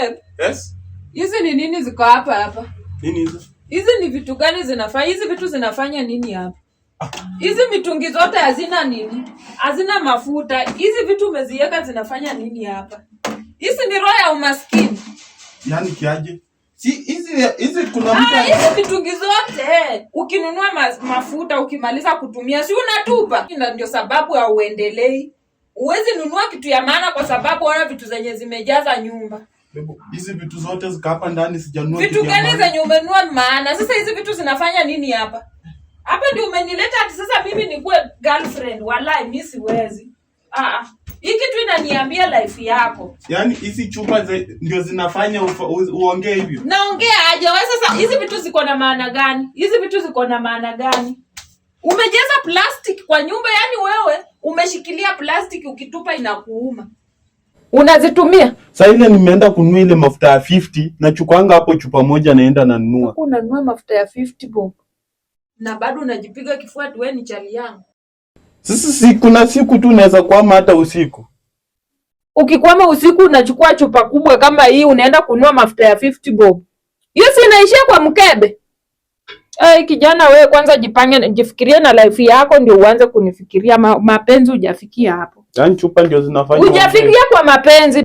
Babe, Yes? hizi ni nini ziko hapa hapa? Nini hizo? Hizi ni vitu gani zinafanya? Hizi vitu zinafanya nini hapa? Hizi mitungi zote hazina nini? Hazina mafuta. Hizi vitu umeziweka zinafanya nini hapa? Hizi ni roho ya umaskini. Yaani kiaje? Si hizi hizi kuna mtu Ah, hizi mitungi zote ukinunua mafuta ukimaliza kutumia si unatupa? Na ndio sababu hauendelei. Huwezi nunua kitu ya maana kwa sababu ona vitu zenye zimejaza nyumba. Bebo, hizi vitu zote ziko hapa ndani, sijanunua Vitu kitu ya gani maana. Zenye umenunua maana? Sasa hizi vitu zinafanya nini hapa? Hapa ndio umenileta ati sasa mimi nikuwe girlfriend. Walai mimi siwezi. Ah ah. Hii kitu inaniambia life yako. Yaani hizi chupa ndio zinafanya uongee hivyo. Naongea aje wewe sasa? Hizi vitu ziko na maana gani? Hizi vitu ziko na maana gani? Umejaza plastic kwa nyumba, yani wewe umeshikilia plastic, ukitupa inakuuma. Unazitumia? Sasa ile nimeenda kununua ile mafuta ya 50, nachukuanga hapo chupa moja, naenda nanunua. Unanunua mafuta ya 50 bob. Na bado unajipiga kifua ati wewe ni chali yangu. Sasa si kuna siku tu naweza kwama hata usiku. Ukikwama usiku unachukua chupa kubwa kama hii, unaenda kununua mafuta ya 50 bob. Hiyo si inaishia kwa mkebe? Ai, kijana wewe kwanza jipange, jifikirie na life yako ndio uanze kunifikiria mapenzi. Hujafikia hapo. Yaani chupa ndio zinafanya uongee. Hujafikia kwa mapenzi.